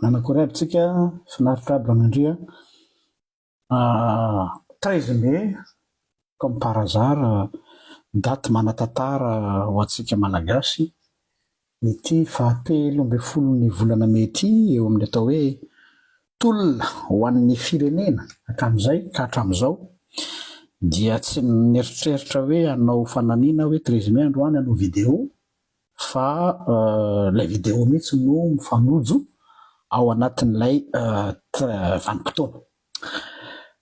Manakory aby tsika, finaritra aby Ranandria. 13 mai, comme par hasard, daty manan-tantara ho antsika Malagasy ity fahatelo ambin'ny folon'ny volana mey ity eo amin'ny atao hoe tolona ho an'ny firenena hatramin'izay ka hatramin'izao dia tsy nieritreritra hoe hanao fanamiana hoe 13 mai androany hanao vidéo fa ilay vidéo mihitsy no mifanojo ao anatin'ilay vanim-potoana.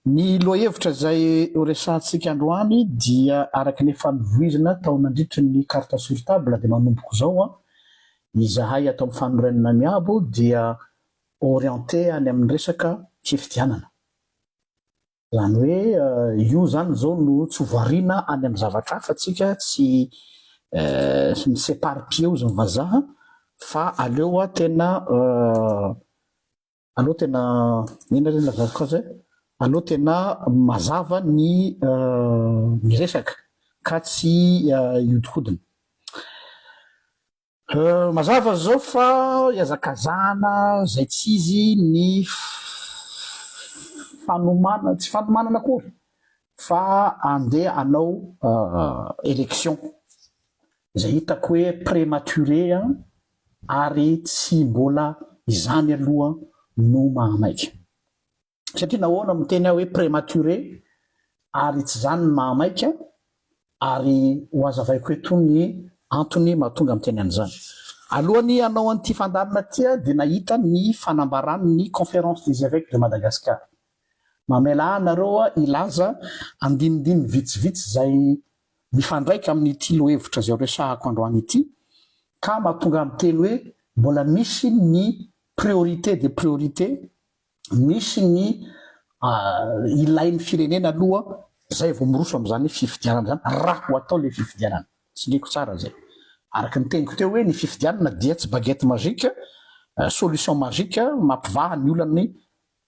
Ny lohahevitra izay horesahantsika androany dia araka ny efa novoizina tao nandritry ny carte sur table dia manomboka izao izahay ato amin'ny fanorenana miabo dia orienté any amin'ny resaka fifidianana. Izany hoe io izany izao no tsy ho variana any amin'ny zavatra hafa tsika, tsy mi-s'éparpiller hozy ny vazaha fa aleo tena aleo tena inona re ny ilazako azy e? Aleo tena mazava ny ny resaka ka tsy hiodikodina. Mazava izao fa ihazakazahana izay tsy izy ny fanomanana, tsy fanomanana akory fa andeha hanao élection izay hitako hoe prématuré ary tsy mbola izany aloha no mahamaika. Satria nahoana miteny aho hoe prématuré ary tsy izany ny mahamaika ary ho hazavaiko eto ny antony mahatonga miteny an'izany. Alohan'ny hanao an'ity fandaharana ity aho dia nahita ny fanambaran'ny Conférence des Évêques de Madagascar. Mamelà ahy nareo hilaza andinindininy vitsivitsy izay mifandraika amin'ity lohevitra izay horesahako androany ity ka mahatonga ahy miteny hoe mbola misy ny priorité des priorités Misy ny ilain'ny firenena aloha zay vao miroso amin'izany fifidianana izany raha ho atao ilay fifidianana. Tsindriako tsara izay. Araka ny teniko teo hoe ny fifidianana dia tsy baguette magique, solution magique mampivaha ny olan'ny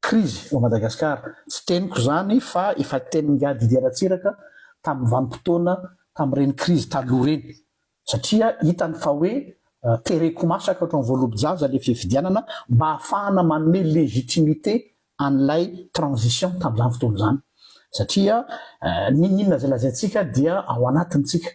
krizy ao Madagasikara. Tsy teniko izany fa efa tenin'ingahy Didier Ratsiraka tamin'ny vanim-potoana tamin'ireny krizy taloha ireny. Satria hitany fa hoe tereko masaka ohatran'ny voalobo-jaza ilay fifidianana mba hahafahana manome légitimité an'ilay transition tamin'izany fotoana izany. Satria n'inon'inona izay lazaintsika dia ao anatiny tsika.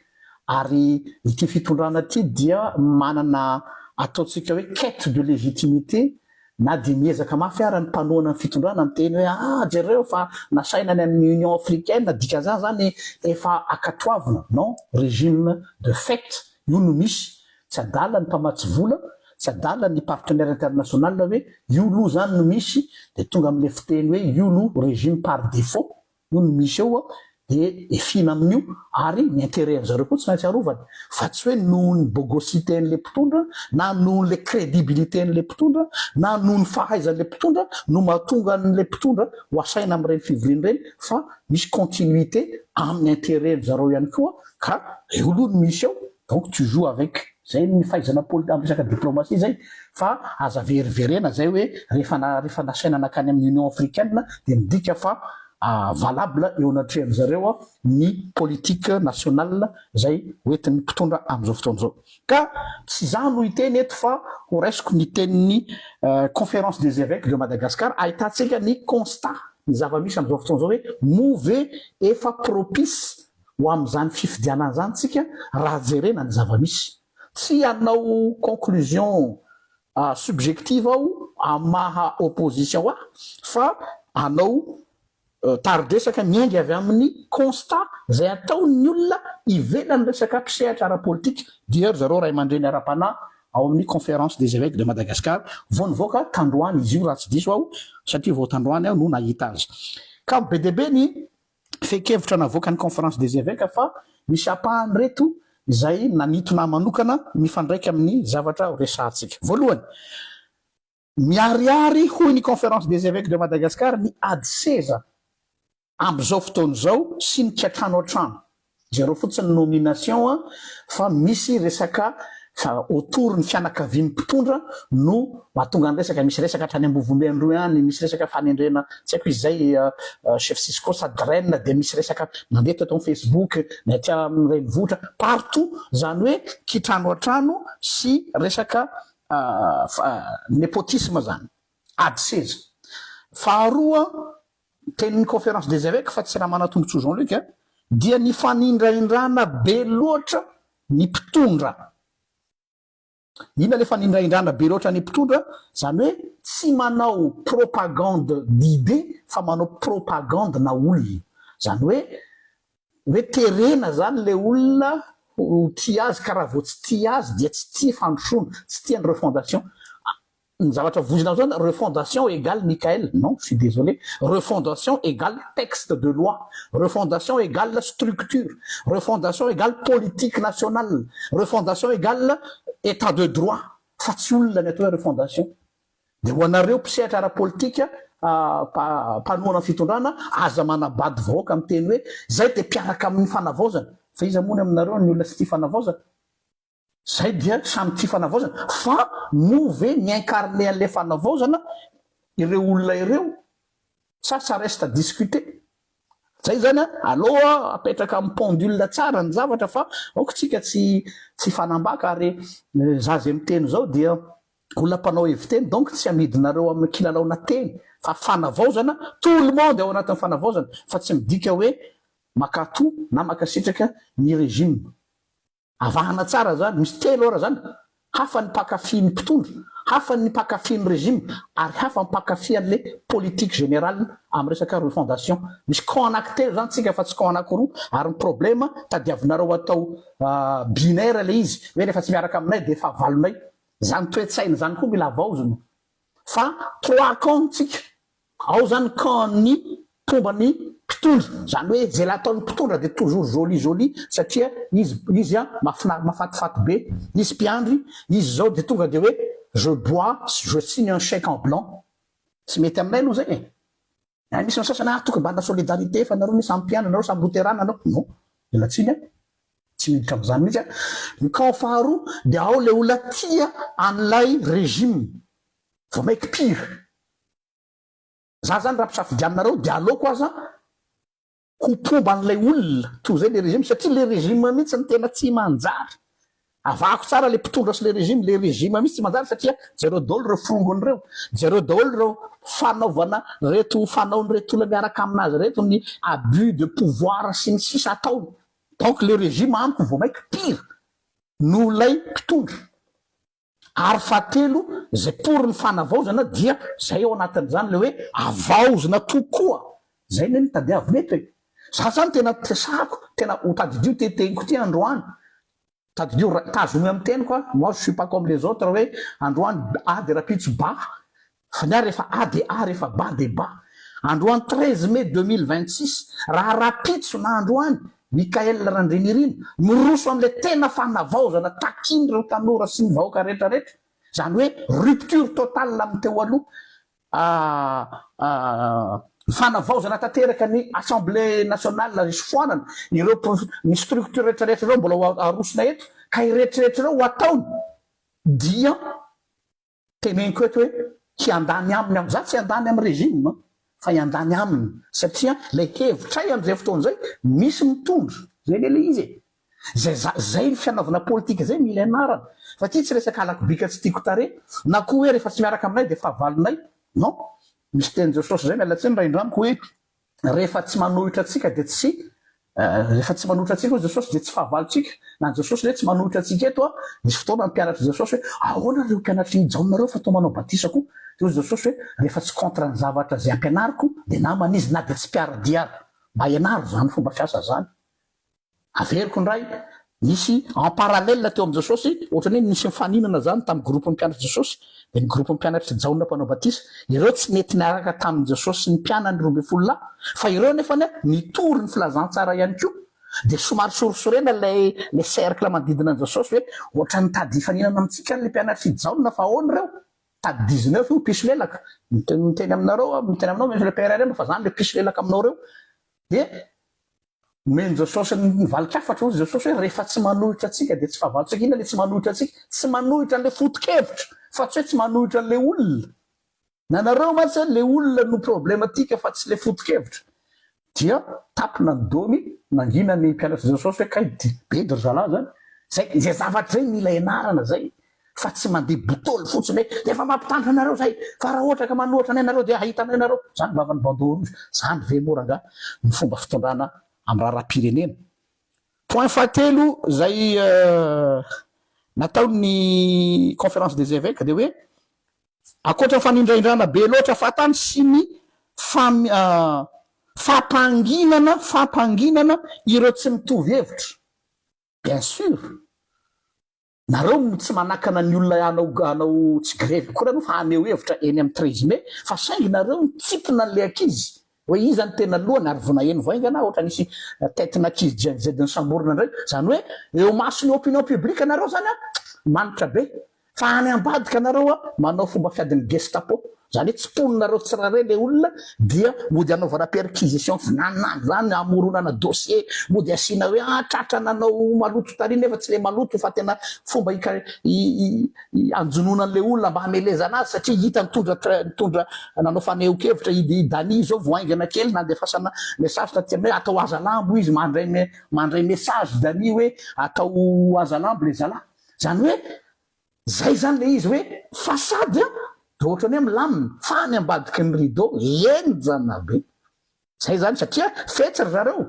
Ary ity fitondrana ity dia manana ataontsika hoe quête de légitimité Na dia miezaka mafy ara ny mpanohana ny fitondrana miteny hoe ah jereo fa nasaina any amin'ny Union Africaine dikan'izany zany efa ankatoavina, non, régime de fait io no misy, tsy adala ny mpamatsy vola, tsy adala ny partenaire international hoe io aloha zany no misy dia tonga amin'ilay fiteny hoe io no régime par défaut io no misy eo dia efina amin'io ary ny intérêt an'zareo koa tsy maintsy arovana fa tsy hoe nohon'ny bogosité an'le mpitondra na nohon'le crédibilité an'le mpitondra na nohon'ny fahaizan'le mpitondra no mahatonga an'le mpitondra ho asaina amin'ireny fivoriana ireny fa misy continuité amin'ny intérêt an'zareo ihany koa ka eo aloha no misy eo. Donc tu joues avec zay ny fahaizana poli am resaka diplomatie zay fa aza veriverena zay hoe rehefa rehefa nasaina nakany amin'ny union africaine dia midika fa valable eo anatrehan zareo ny politique nationale zay hoentin'ny mpitondra amin'izao fotoana izao. Ka tsy za no hiteny eto fa ho raisiko ny tenin'ny conférence des évêques de Madagascar ahitantsika ny constat ny zava-misy amin'izao fotoana izao hoe moa ve efa propice ho amin'izany fifidianana izany tsika raha jerena ny zava-misy. Tsy hanao conclusion subjective aho amin'ny maha opposition ahy fa hanao tari-dresaka miainga avy amin'ny constat izay ataon'ny olona ivelan'ny resaka mpisehatra ara-politika, dia ry zareo ray aman-dreny ara-panahy ao amin'ny Conférence des Évêques de Madagascar, vao nivoaka tandroany izy io raha tsy diso aho satria vao tandroany aho no nahita azy. Ka be dia be ny fehin-kevitra navoakan'ny Conférence des Évêques fa misy ampahany ireto izay nanintona ahy manokana mifandraika amin'ny zavatra ho resahantsika. Voalohany, Miharihary, hoy ny Conférence des Évêques de Madagascar, ny ady seza amin'izao fotoana izao sy ny kiantrano an-trano. Jereo fotsiny ny nomination an, fa misy resaka fa autour ny fianakavian'ny mpitondra no mahatonga ny resaka, misy resaka hatrany Ambovombe Androy any, misy resaka fanendrena tsy haiko izy izay chef Cisco sa Dren dia misy resaka nandeha teto amin'ny Facebook, ny aty amin'ny renivohitra, partout, izany hoe kitrano an-trano sy resaka nepotisme zany, ady seza. Faharoa, tenin'ny Conférence des Évêques fa tsy Ramanatombotsoa Jean Luc dia ny fanindraindrana be loatra ny mpitondra. Inona le fanindraindrana be loatra ny mpitondra? Zany hoe tsy manao propagande d'idée fa manao propagande na olona. Zany hoe hoe terena zany le olona ho tia azy ka raha vao tsy tia azy dia tsy tia fandrosoana, tsy tia ny refondation. Ny zavatra voizina zany refondation égale Mickaël, non je suis désolé, refondation égale texte de loi, refondation égale structure, refondation égale politique nationale, refondation égale état de droit fa tsy olona ny atao hoe refondation. Dia ho anareo mpisehatra ara-politika mpanohana ny fitondrana, aza manabado vahoaka miteny hoe zay dia mpiaraka amin'ny fanavaozana. Fa iza moa ny aminareo ny olona tsy tia fanavaozana? Zay dia samy tia fanavaozana. Fa moa ve mi-incarner an'ilay fanavaozana ireo olona ireo? Sa ça reste à discuter? Zay zany an, aleo apetraka amin'ny pendule tsara ny zavatra fa aoka tsika tsy tsy hifanambaka ary za zay miteny zao dia olona mpanao heviteny donc tsy amidinareo amin'ny kilalaona teny fa fanavaozana, tout le monde ao anatin'ny fanavaozana fa tsy midika hoe makato na makasitraka ny régime. Avahana tsara zany, misy telo ora zany, hafa ny mpankafy ny mpitondra, hafa ny mpankafy ny régime ary hafa ny mpankafy an'le politique générale amin'ny resaka refondation. Misy camp anaky telo zany tsika fa tsy camp anaky roa ary ny problème tadiavinareo atao binaire le izy hoe rehefa tsy miaraka aminay de fahavalonay. Zany toe-tsaina zany koa mila havaozina fa trois camps tsika. Ao zany camp ny mpomba ny mpitondra, zany hoe ze la ataon'ny mpitondra de toujours joli joli satria izy izy an mahafinary mahafatifaty be, izy mpiandry, izy zao de tonga de hoe je bois je signe un chèque en blanc, tsy mety aminay aloha zay e! Any misy ny sasany ah tokony mba hanana solidarité fa nareo anie samy mpiandry nareo samy loterana nareo, non, miala tsiny an, tsy miditra amzany mihitsy an! Ny camp faharoa de ao le olona tia an'ilay régime, vao maiky pire. Za zany raha mpisafidianareo de aleoko aza ho mpomba an'ilay olona toy izay le régime satria le régime mihitsy no tena tsy manjary. Avahako tsara le mpitondra sy le régime, le régime mihitsy tsy manjary satria jereo daholo ireo forongony ireo, jereo daholo ireo fanaovana reto fanaon'ireto olona miaraka aminazy ireto ny abus de pouvoir sy ny sisa ataony. Donc le régime amiko vao maika pire noho ilay mpitondra. Ary fahatelo, izay pour ny fanavaozana dia izay ao anatin'izany ilay hoe avaozina tokoa. Izay anie no tadiavina eto e. Za zany tena tesahako, tena ho tadidio ity teniko ity androany. Tadidio, tazomy amin'ny teniko aho, moi je suis pas comme les autres hoe androany A dia rahampitso ba. Fa ny ahy rehefa A dia A, rehefa ba dia ba. Androany 13 mai 2026, raha rahampitso na androany, Mickaël Randrianirina, miroso amin'ilay tena fanavaozana takian'ireo tanora sy ny vahoaka rehetra rehetra, izany hoe rupture totale amin'ny teo aloha, fanavaozana tanteraka ny Assemblée nationale isofoanana, ireo ny structure rehetra rehetra ireo mbola ho arosona eto, ka ireto rehetra ireo ho ataony dia Teneniko eto hoe hiandany aminy aho. Za tsy hiandany amin'ny régime fa hiandany aminy satria ilay hevitray amin'izay fotoana izay misy mitondra. Zay anie ilay izy e. Zay za zay ny fianaovana politika zay mila ianarana. Fa ity tsy resaka halako bika tsy tiako tarehy na koa hoe rehefa tsy miaraka aminay dia fahavalonay. Non. Misy tenin'i Jesosy zay miala tsiny raha indramiko hoe rehefa tsy manohitra antsika dia tsy rehefa tsy manohitra antsika hoy Jesosy dia tsy fahavalontsika na Jesosy ve tsy manohitra antsika eto a nisy fotoana ny mpianatr'i Jesosy hoe ahoana ireo mpianatr'i Jaona ireo fa toa manao batisa koa dia hoy Jesosy hoe rehefa tsy contre ny zavatra izay ampianariko dia namana izy na dia tsy mpiara-dia ary mba ianaro izany fomba fiasa izany Averiko indray, nisy en parallèle teo amin'i Jesosy, ohatran'ny hoe nisy nifaninana izany tamin'ny groupe-n'ny mpianatr'i Jesosy, dia ny groupe-n'ny mpianatr'i Jaona mpanao batisa. Ireo tsy nety niaraka tamin'i Jesosy sy ny mpianany 12 lahy, fa ireo nefany nitory ny filazantsara ihany koa. Dia somary sorisorena ilay ilay cercle manodidina an'i Jesosy hoe ohatran'ny mitady hifaninana amintsika ilay mpianatr'i Jaona fa ahoana ireo? Tady 19 io mpisolelaka. Miteny aminareo aho, miteny aminao monsieur le PRRM fa zany le mpisolelaka aminao reo. Dia omen'i Jesosy ny valin-kafatra hozy Jesosy hoe rehefa tsy manohitra antsika dia tsy fahavalontsika. Inona le tsy manohitra antsika? Tsy manohitra an'le foto-kevitra fa tsy hoe tsy manohitra an'le olona. Nanareo mantsy le olona no problematique fa tsy le foto-kevitra. Dia tapina ny domy, nangina ny mpianatr'i Jesosy hoe kay bedy ry zalahy zany. Zay, izay zavatra izay mila ianarana zay fa tsy mandeha botôly fotsiny hoe dia efa mampitandrina anareo zay fa raha ohatra ka manohatra anay nareo dia hahita anay nareo. Zany vavan'ny bandeau rouge. Zany ve moa rangahy ny fomba fitondrana amin'ny raharaham-pirenena? Point fahatelo zay nataon'ny conférence des évêques dia hoe Ankoatra ny fanindraindrana be loatra fahatany sy ny fampanginana fampanginana ireo tsy mitovy hevitra. Bien sûr, nareo no tsy manakana ny olona hanao hanao tsy grevy akory aloha fa haneho hevitra eny amin'ny 13 mai fa saingy nareo mitsipona an'ilay ankizy hoe iza no tena lohany ary vao naheno vao haingana ohatra nisy tête-n'ankizy Gen Z nosamborina indray. Izany hoe eo imason'ny opinion publique nareo izany an, manitra be. Fa any ambadika nareo a manao fomba fiadin'ny gestapo, zany hoe tsiponinareo tsirairay le olona dia mody anaovana perquisition vinanina zany hamoronana dossier, mody asiana hoe ah tratra nanao maloto tary nefa tsy le maloto fa tena fomba hika anjonoana an'le olona mba hamelezana azy satria hita nitondra nitondra nanao fanehoan-kevitra i Dany zao vao haingana kely nandefasana message taty aminay atao hazalambo izy mandray mandray message Dany hoe atao hazalambo le zalahy. Zany hoe zay zany le izy hoe façade an de ohatrany hoe milamina fa any ambadiky ny rideau henjana be. Zay zany satria fetsy ry zareo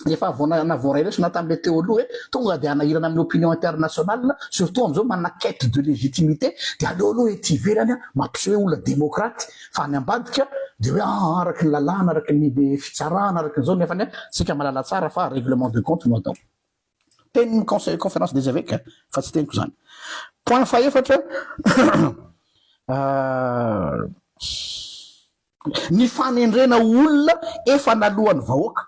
efa vao na voaray lesona tamle teo aloha hoe tonga de hanahirana amin'ny opinion internationale surtout amzao manana quête de légitimité de aleo aloha ety ivelany an mampiseho hoe olona démocrate fa any ambadika de hoe aa araky ny lalàna araky ny fitsarana araky ny zao nefany an tsika mahalala tsara fa règlement de compte no atao. Tenin'ny conseil conférence des évêques fa tsy teniko izany. Point fahefatra ny fanendrena olona efa naloan'ny vahoaka.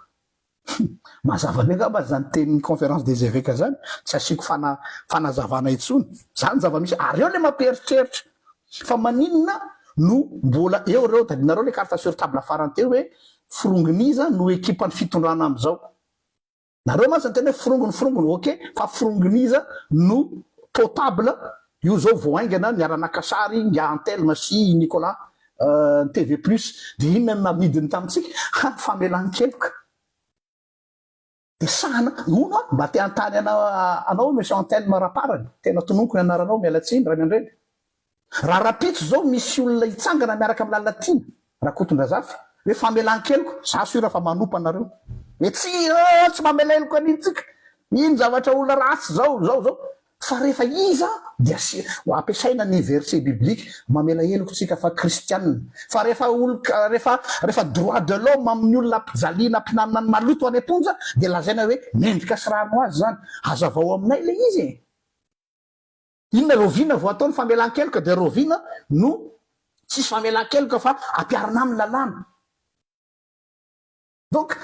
Mazava be angamba izany tenin'ny conférence des évêques izany, tsy asiako fana fanazavana intsony. Izany zava-misy ary eo ilay mampieritreritra fa maninona no mbola eo ireo, tadidinareo ilay carte sur table farany teo hoe forongoniza no ekipan'ny fitondrana amin'izao. Nareo mantsy niteny hoe forongony forongony ok fa forongon'iza no potable io zao vao haingana niara naka sary ingahy Anthelme sy i Nicolas ny TV plus de inona no namidiny tamintsika ha famelan-keloka de sahana hono aho mba te hanontany anao monsieur Anthelme Raparany tena tononiko ny anaranao miala tsiny ray aman-dreny Raha rahampitso zao misy olona hitsangana miaraka amin'i Lalatiana Rakotondrazafy hoe famelan-keloka, za sûr fa manompa anareo. Hoe tsia tsy mamela heloka an'iny tsika, iny zavatra olona ratsy zao zao zao. Fa rehefa iza dia asi- ampiasaina ny verset biblique mamela heloka tsika fa kristianina. Fa rehefa olo rehefa rehefa droit de l'homme amin'ny olona ampijaliana ampinanina ny maloto any am-ponja dia lazaina hoe mendrika sy rariny ho azy zany. Hazavao aminay le izy e. Inona rahoviana vao atao ny famelan-keloka dia rahoviana no tsisy famelan-keloka fa ampiharina aminy lalàna. Donc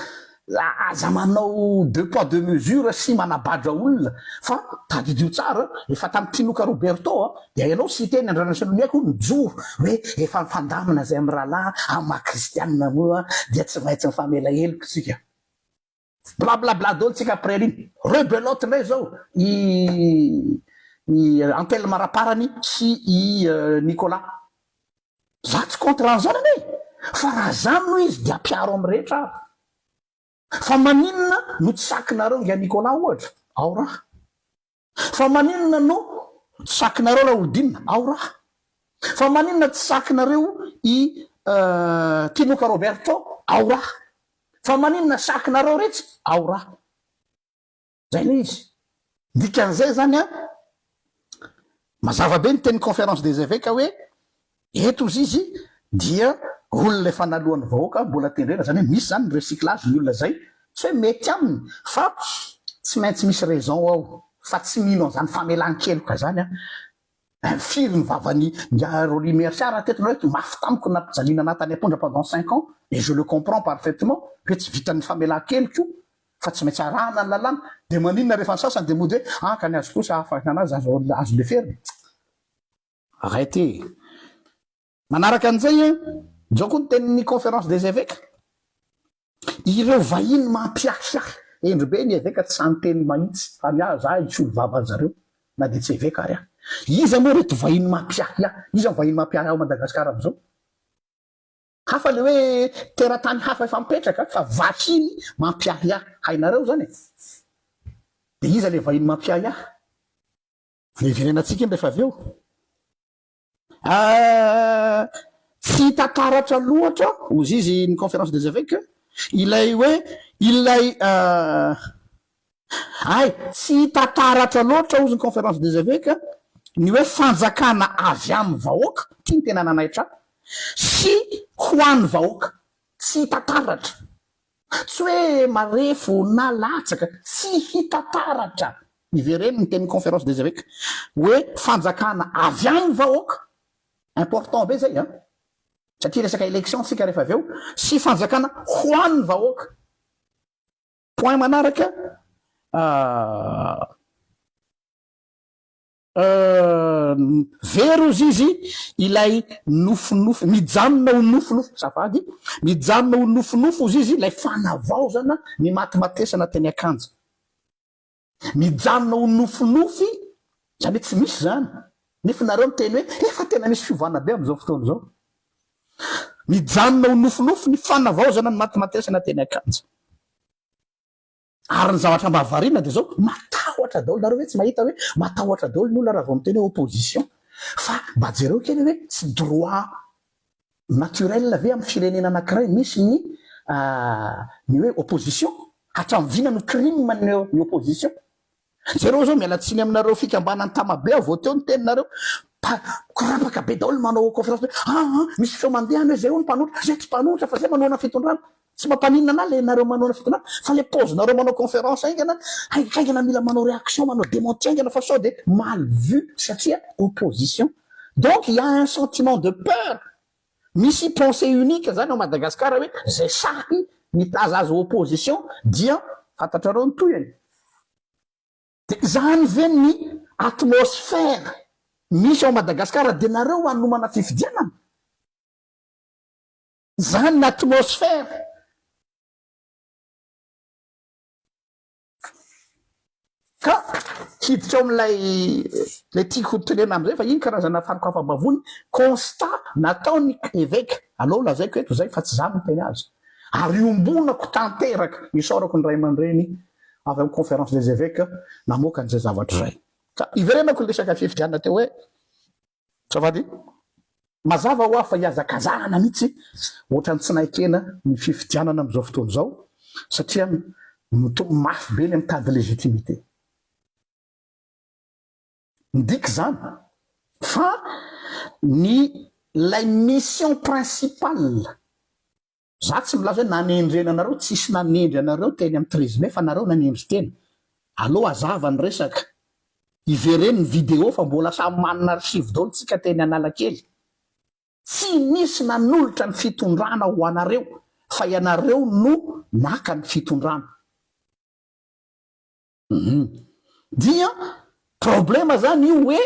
aza manao deux poids deux mesures sy manabadra olona fa tadidio tsara efa tamin'i Tinoka Roberto a dia ianao Siteny Andrianasoloniaiko nijoro hoe efa nifandamina zay amin'ny rahalahy amin'ny maha kristianina moa dia tsy maintsy mifamela heloka isika. Blablabla daholo tsika après an'iny. Rebelote indray zao i i Anthelme Raparany sy i Nicolas. Za tsy contre an'izany anie e! Fa raha zany no izy dia ampiaro amin'ny rehetra ary. Fa maninona no tsy sakinareo ingahy Nicolas ohatra? Ao raha. Fa maninona no tsy sakinareo Raholdina? Ao raha. Fa maninona tsy sakinareo i Tinoka Roberto? Ao raha. Fa maninona sakinareo retsy? Ao raha. Zay le izy. Dikan'izay zany an, mazava be ny tenin'ny conférence des évêques hoe eto ozy izy dia olona efa naloan'ny vahoaka mbola tendrena, zany hoe misy zany ny recyclage ny olona zay tsy hoe mety aminy fa tsy maintsy misy raison ao fa tsy mino an'izany famelan-keloka zany an. Firy ny vavan'i Ingahy Rolly Mercia raha teto nareo, mafy tamiko ny nampijaliana anah tany am-ponja pendant cinq ans et je le comprends parfaitement hoe tsy vitan'ny famelan-keloka io fa tsy maintsy arahana ny lalàna, dia maninona rehefa ny sasany dia mody hoe ah ka ny azy kosa afaka anazy azo azo leferina. Arrêtez. Manaraka an'izay an, izao koa ny tenin'ny Conférence des Évêques, ireo vahiny mampiahiahy, hendry be ny eveka tsy sahy niteny mahitsy fa ny ahy za hisolo vava an'zareo na dia tsy eveka ary aho. Iza moa ireto vahiny mampiahiahy? Iza ny vahiny mampiahiahy ao Madagasikara amin'izao? Hafa le hoe teratany hafa efa mipetraka fa vahiny mampiahiahy. Hainareo zany e? Dia iza le vahiny mampiahiahy? Hiverenantsika iny rehefa avy eo. Tsy hita taratra loatra, hozy izy ny Conférence des Évêques, ilay hoe ilay hay, tsy hita taratra loatra hozy ny Conférence des Évêques ny hoe fanjakana avy amin'ny vahoaka, ity no tena nanaitra ahy, sy ho an'ny vahoaka. Tsy hita taratra. Tsy hoe marefo na latsaka, tsy hita taratra. Ivereno ny tenin'ny Conférence des Évêques hoe fanjakana avy amin'ny vahoaka, important be zay an! Satria resaka élection tsika rehefa avy eo, sy fanjakana ho an'ny vahoaka. Point manaraka, Very ozy izy ilay nofinofy, mijanona ho nofinofy, azafady, mijanona ho nofinofy ozy izy ilay fanavaozana ny matimatesana teny Akanja. Mijanona ho nofinofy, izany hoe tsy misy izany, nefa nareo miteny hoe efa tena misy fiovana be amin'izao fotoana izao. Mijanona ho nofinofy ny fanavaozana ny matimatesana teny Akanja. Ary ny zavatra mba variana dia zao, matahotra daholo, nareo ve tsy mahita hoe matahotra daholo ny olona raha vao miteny hoe opposition? Fa mba jereo kely hoe tsy droit naturel ve amin'ny firenena anakiray misy ny ny hoe opposition? Hatramin'ny vina no crime ny opposition? Jereo zao, miala tsiny aminareo fikambanan'ny Tamabe aho vao teo niteny nareo, korapaka be daholo manao conférence hoe aa misy feo mandeha any hoe zay hono mpanohitra, zay tsy mpanohitra fa zay manohana fitondrana. Tsy mampaninona anah le nareo manohana fitondrana fa le paozinareo manao conférence haingana, haingaingana mila manao réaction, manao démenti haingana fa sao de mal vu satria opposition. Donc il y a un sentiment de peur, misy pensée unique zany ao Madagascar hoe zay sahy milaza azy ho opposition dia fantatrareo ny tohiny. De zany ve ny atmosphère misy ao Madagascar de nareo hanomana fifidianana? Zany ny atmosphère. Ka hiditra ao amin'ilay ilay tiako hotenenina amin'izay fa iny karazana fanokafam-bavony, constat nataon'ny eveka, aleo lazaiko eto izay fa tsy izaho no niteny azy, ary iombonako tanteraka, isaorako ny ray aman-dreny avy amin'ny conférence des évêques namoaka an'izay zavatra izay. Ka iverenako ny resaka fifidianana teo hoe, Azafady, mazava hoa fa ihazakazahana mihitsy ohatran'ny tsy naikena ny fifidianana amin'izao fotoana izao satria mitombo mafy be ny mitady légitimité. Midika izany fa ny ilay mission principale, za tsy milaza hoe nanendrena anareo, tsisy nanendry anareo teny amin'ny 13 mai fa nareo nanendry tena. Aleo hazava ny resaka. Ivereno ny vidéo fa mbola samy manana archive daholo tsika teny Analakely. Tsy nisy nanolotra ny fitondrana ho anareo fa ianareo no naka ny fitondrana. Hum. Dia problema zany io hoe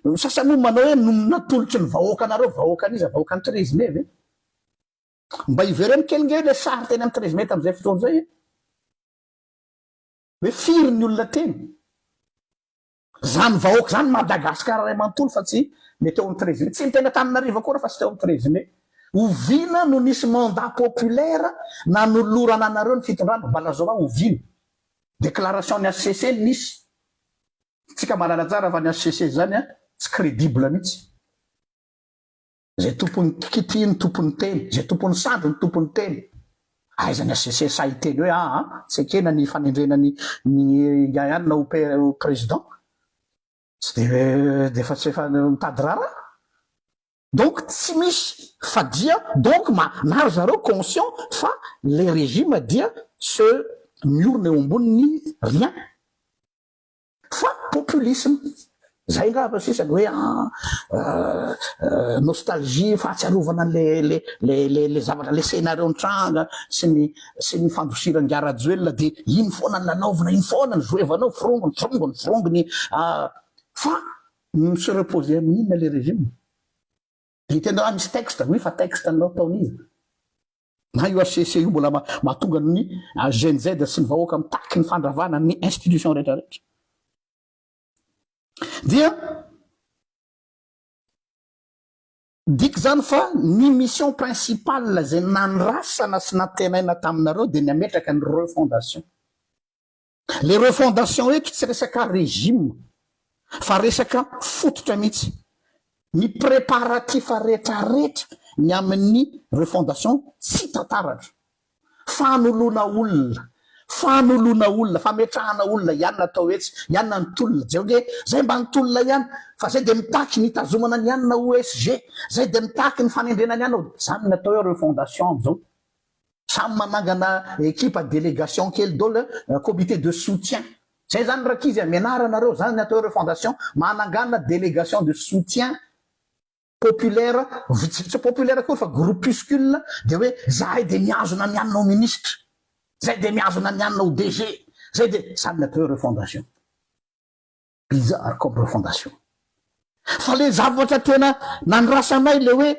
ny sasany moa manao hoe no natolotry ny vahoaka anareo, vahoaka an'iza? Vahoaka an'i 13 mai ve? Mba ivereno kely nge le sary teny amin'ny 13 mai tamin'izay fotoana izay e! Hoe firy ny olona teny? Zany vahoaka zany Madagascar ray manontolo fa tsy ny teo amin'ny 13 mai. Tsy ny teny Antananarivo akory fa tsy teo amin'ny 13 mai. Oviana no nisy mandat populaire nanolorana anareo ny fitondrana? Mba lazao ahy oviana? Déclaration ny HCC no nisy. Tsika mahalala tsara fa ny HCC zany tsy crédible mihitsy. Zay tompon'ny kity no tompon'ny teny, zay tompon'ny sandry no tompon'ny teny. Aiza ny HCC sahy hiteny hoe aa tsy ekena ny fanendrena ny ny ingahy anona ho ho président? Tsy de de efa tsy efa mitady raharaha? Donc tsy misy fa dia donc ma na ry zareo conscient fa le régime dia se miorina eo ambonin'ny rien. Fa populisme. Zay angamba sisa ny hoe nostalgie, fahatsiarovana an'le le le le le zavatra le scenario nitranga sy ny sy ny fandosiran'i Rajoelina dia iny foana no lalaovina, iny foana no joevanao, forongony, forongony, forongony fa mi-se reposer amin'inona le régime? Dia hiteny ah misy texte, oui fa texte anao taon'iza? Na io HCC io mbola mahatonga ny Gen Z sy ny vahoaka mitaky ny fandravana ny institution rehetra rehetra. Dia dika izany fa ny mission principale izay nandrasana sy nantenaina taminareo dia ny hametraka ny refondation. Le refondation eto tsy resaka régime fa resaka fototra mihitsy. Ny préparatif retraretra ny amin'ny refondation tsy tantaratra. Fanoloana olona, fanoloana olona, fametrahana olona, ihany natao etsy, ihany ny tolona, jereo nge, zay mba nitolona ihany fa zay dia mitaky ny hitazomana ny anona ho SG, zay dia mitaky ny fanendrena ny anona ho, zany ny atao hoe refondation amizao. Samy manangana ekipa délégation kely daholo eh, comité de soutien. Zay zany rankizy a, mianara nareo, zany ny atao hoe refondation, manangana délégation de soutien populaire, tsy populaire akory fa groupuscule, de hoe zahay de mihazona ny anona ho ministre, zay de mihazona ny anona ho DG, zay de, zany ny atao hoe refondation. Bizarre comme refondation. Fa le zavatra tena nandrasanay le hoe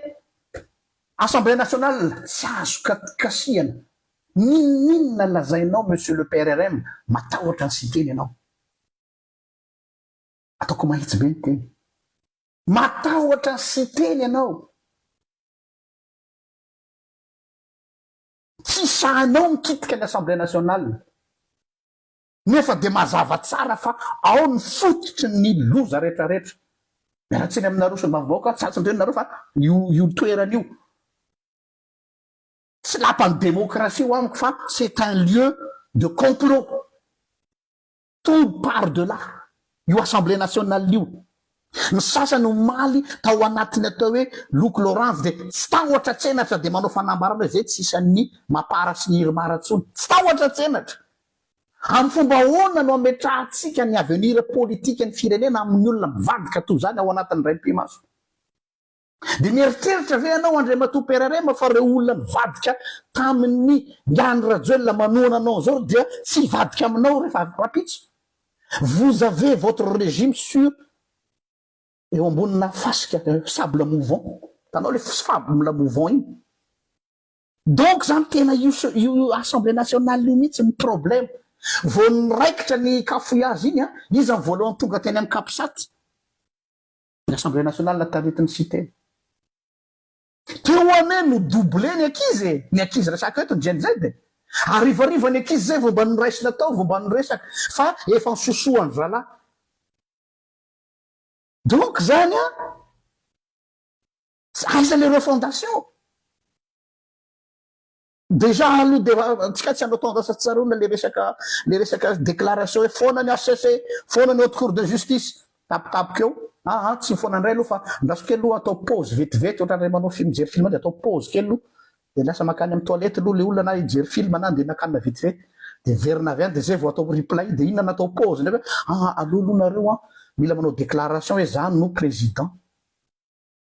Assemblée nationale tsy azo kasihana. N'inon'inona lazainao monsieur le PRRM, matahotra ny Siteny ianao. Ataoko mahitsy be ny teny. Matahotra ny Siteny ianao. Tsy sahinao mikitika ny Assemblée nationale. Nefa dia mazava tsara fa ao ny fototry ny loza rehetra rehetra. Miala tsiny aminareo solombavambahoaka, tsy azo nareo fa io io toerana io tsy lapan'ny démocratie ho amiko fa c'est un lieu de complot. Tout part de là. Io assemblée nationale io. Ny sasany omaly tao anatin'ny atao hoe loko loranjy dia tsy tahotra tsenatra dia manao fanambarana hoe zay tsy isan'ny mapar sy ny irmar intsony. Tsy tahotra tsenatra. Amin'ny fomba ahoana no ametrahantsika ny avenir politikan'ny firenena amin'ny olona mivadika toy izany ao anatin'ny indray mipi-maso? Dia mieritreritra ve ianao Andriamatoa PRRM fa ireo olona nivadika tamin'ny Andry Rajoelina manohana anao izao dia tsy hivadika aminao rehefa rahampitso? Vous avez votre régime sur eo ambonina fasika, sable mouvant. Hitanao ilay sable mouvant iny? Donc zany tena io io assemblée nationale io mihitsy ny problème. Vao niraikitra ny cafouillage iny an, iza ny voalohany tonga teny amin'ny capsat? Ny assemblée nationale taritin'ny Siteny. Teo anie no doubler ny ankizy e! Ny ankizy resako eto ny Gen Z e! Harivariva ny ankizy zay vao mba noraisina tao vao mba niresaka fa efa nisosohan-dry zalahy. Donc zany an, aiza le refondation? Déjà aloha de tsika tsy hanao tendance tsy tsaroana le resaka le resaka déclaration hoe foana ny HCC, foana ny haute cour de justice, tampotampoka eo, aa tsy foana indray aloha fa andraso kely aloha atao pause vetivety ohatran'ireny manao film mijery film de atao pause kely aloha de lasa mankany amin'ny toilette aloha le olona na hijery film na andeha nakanina vetivety de miverina avy any de zay vao atao replay de inona natao pause indray hoe aa aleo aloha nareo an mila manao déclaration hoe za no président.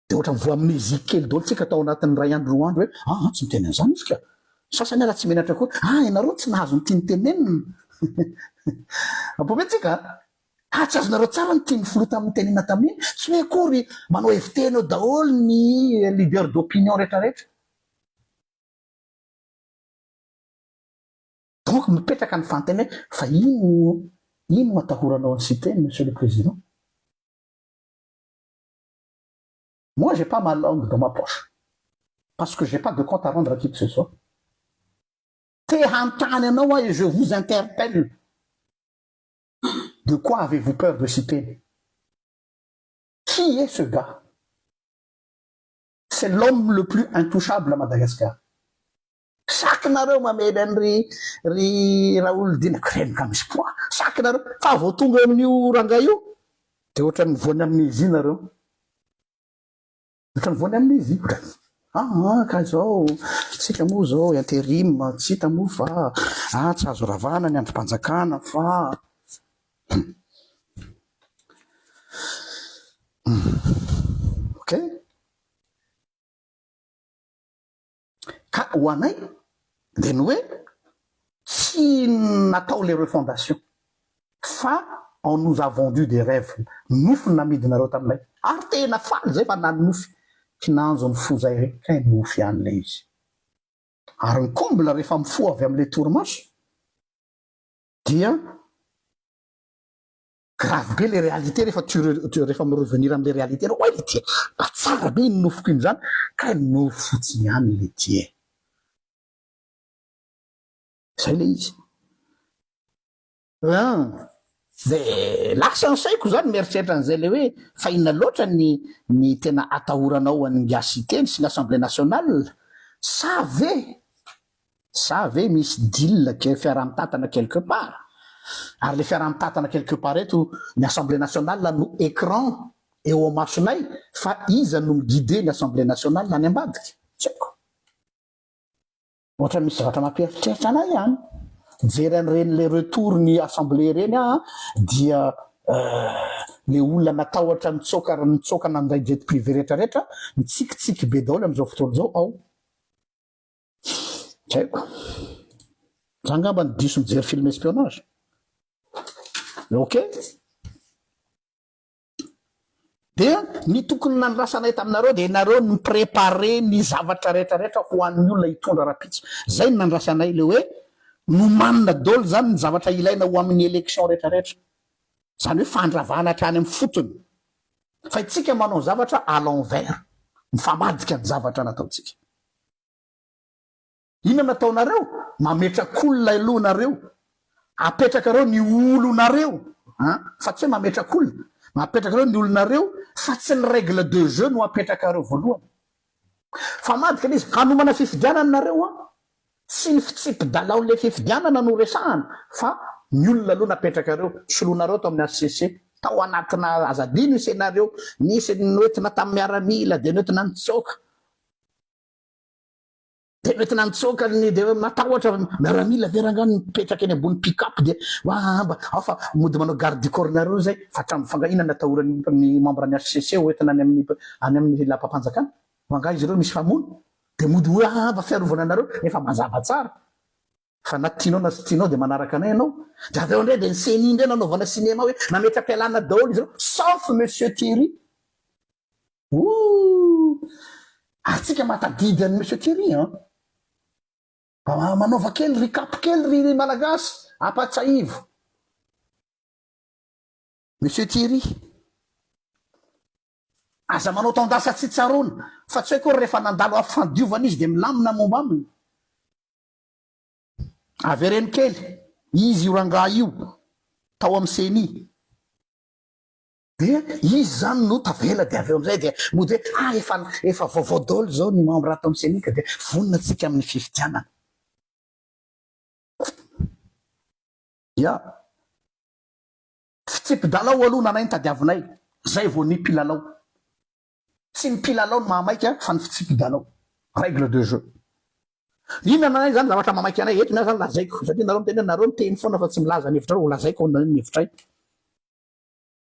Dia ohatran'ny voa amnésie kely daholo tsika tao anatin'ny iray andro roa andro hoe aa tsy miteny an'izany izy ka. Ny sasany ara tsy menatra koa, ah ianareo tsy nahazo ny tiany tenenina. Ampombe tsika a! Ah tsy azonareo tsara ny tian'ny filoha tamin'ny tenenina tamin'iny, tsy hoe akory manao heviteny eo daholo ny leader d'opinion rehetra rehetra. Donc mipetraka ny fanontaniana hoe fa ino ino no atahoranao an'i Siteny monsieur le président? Moi j'ai pas ma langue dans ma poche parce que j'ai pas de compte à rendre à qui que ce soit. Te hanontany anao aho et je vous interpelle, de quoi avez-vous peur de Siteny? Qui est ce gars? C'est l'homme le plus intouchable à Madagascar. Saky nareo mamely an'i ry ry Raholidina crème ka misy poids. Saky nareo fa vao tonga eo amin'io rangahy io dia ohatran'ny voan'ny amnésie nareo. Ohatran'ny voan'ny amnésie. Ohatran'ny ah ka izao tsika moa izao interim tsy hita moa fa ah tsy azo ravana ny andrim-panjakana fa Ok. Ka ho anay dia ny hoe tsy natao le refondation fa on nous a vendu des rêves, nofy no namidinareo taminay ary tena faly zay fa nanonofy. Kinanjo ny foza iray kay nofy ihany ilay izy. Ary ny comble rehefa mifoha avy amin'ilay torimaso dia grave be le réalité rehefa tu rehefa mi-revenir amin'ilay réalité anao, oay le ty mba tsara be iny nofiko iny zany, kay nofy fotsiny ihany le ty e. Zay le izy. An! De lasa ny saiko zany mieritreritra an'izay le hoe fa inona loatra ny ny tena atahoranao an'ingahy Siteny sy ny assemblée nationale? Sa ve sa ve misy deal ke fiaraha-mitantana quelque part? Ary le fiaraha-mitantana quelque part eto ny assemblée nationale no écran eo amasonay fa iza no mi-guider ny assemblée nationale any ambadika? Tsy haiko. Ohatra misy zavatra mampieritreritra anay ihany. Mijery an'ireny le retour ny assemblée ireny aho dia le olona natahotra nitsoaka nitsoaka nanday jet privé rehetra rehetra mitsikitsiky be daholo amin'izao fotoana izao ao. Tsy haiko. Za angamba no diso mijery film espionnage. Ok. Dia ny tokony nandrasanay taminareo dia ianareo no mi-preparer ny zavatra rehetra rehetra ho an'ny olona hitondra rahampitso. Zay no nandrasanay le hoe nomanina daholo zany ny zavatra ilaina ho amin'ny election rehetra rehetra. Zany hoe fandravana hatrany amin'ny fotony. Fa itsika manao zavatra à l'envers. Mifamadika ny zavatra nataontsika. Inona no ataonareo? Mametrak'olona aloha nareo. Apetrakareo ny olonareo an! Fa tsy hoe mametrak'olona. Apetrakareo ny olonareo fa tsy ny règle de jeu no apetrakareo voalohany. Famadika ilay izy. Hanomana fifidianana nareo an! Tsy ny fitsipi-dalaon'ilay fifidianana no resahana fa ny olona aloha napetrakareo. Soloinareo tao amin'ny HCC. Tao anatina, aza adino io scenario, nisy noentina tamin'ny miaramila dia noentina nitsoaka. Dia noentina nitsoaka ny dia matahotra miaramila ve rangaha ny mipetraka eny ambony pick up dia mba ao fa mody manao garde du corps nareo zay fa hatramin'ny fa nga inona ny atahoran'ny ny membre ny HCC ho entina any amin'ny any amin'ny lapam-panjakana fa nga izy ireo misy famono dia mody hoe ah mba fiarovana anareo nefa mazava tsara fa na tianao na tsy tianao dia manaraka anay ianao dia avy eo indray dia ny CENI indray nanaovana cinéma hoe nametra-pialana daholo izy ireo sauf monsieur Thierry. Ooh! Ary tsika mahatadidy an'i Monsieur Thierry an! Mba manaova kely recap kely ry ry Malagasy, ampatsiahivo. Monsieur Thierry. Aza manao taon-dasa tsy tsaroana, fa tsy hoe akory rehefa nandalo afo fandiovana izy dia milamina momba aminy. Avereno kely, izy io rangahy io, tao amin'ny ceni. Dia izy izany no tavela dia avy eo amin'izay dia mody hoe ah efa efa vaovao daholo izao ny membre ato amin'ny ceni ka dia vonona tsika amin'ny fifidianana. Ya. Fitsipi-dalao aloha nanay ny tadiavinay, zay vao ny mpilalao. Tsy ny mpilalao no mahamaika fa ny fitsipi-dalao, règle de jeu. Inona nanay izany zavatra mahamaika anay eto ny ahy izany lazaiko satria nareo miteny hoe nareo miteny foana fa tsy milaza ny hevitrareo, ho lazaiko ny hevitray.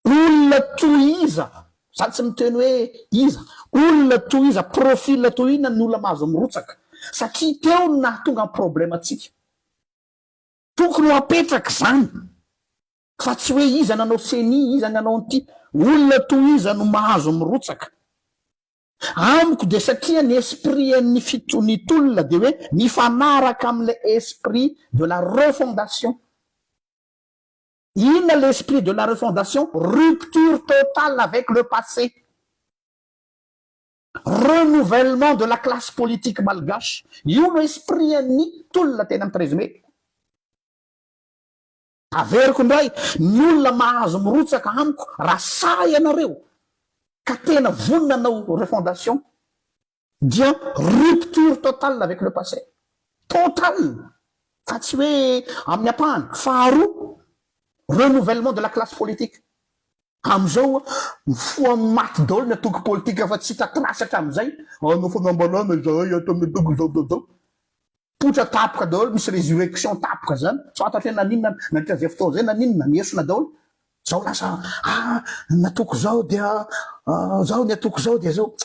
Olona toy iza, za tsy miteny hoe iza, olona toy iza, profil toy inona ny olona mahazo mirotsaka? Satria teo no nahatonga ny problème antsika. Tokony ho apetraka izany fa tsy hoe iza nanao ceni, iza nanao an'ity. Olona toy iza no mahazo mirotsaka? Amiko dia satria ny esprit an'ny fito ny tolona dia hoe mifanaraka amin'ilay esprit de la refondation. Inona l'esprit de la refondation? Rupture totale avec le passé. Renouvellement de la classe politique malgache. Io no esprit an'ny tolona teny amin'ny 13 mai. Averiko indray, ny olona mahazo mirotsaka amiko raha sahy ianareo ka tena vonona hanao refondation dia rupture totale avec le passé. Totale! Fa tsy hoe amin'ny ampahany. Faharoa, renouvellement de la classe politique. Amin'izao, mifoha maty daholo ny antoko politika fa tsy hita trace hatramin'izay. Hanao fanambarana izahay ato amin'ny antoko izao izao izao. Poitra tapoka daholo, misy résurrection tapoka zany. Tsy fantatra hoe naninona nandritra izay fotoana izay naninona, niesona daholo. Zao lasa ah ny antoko izao dia zao, ny antoko izao dia zao.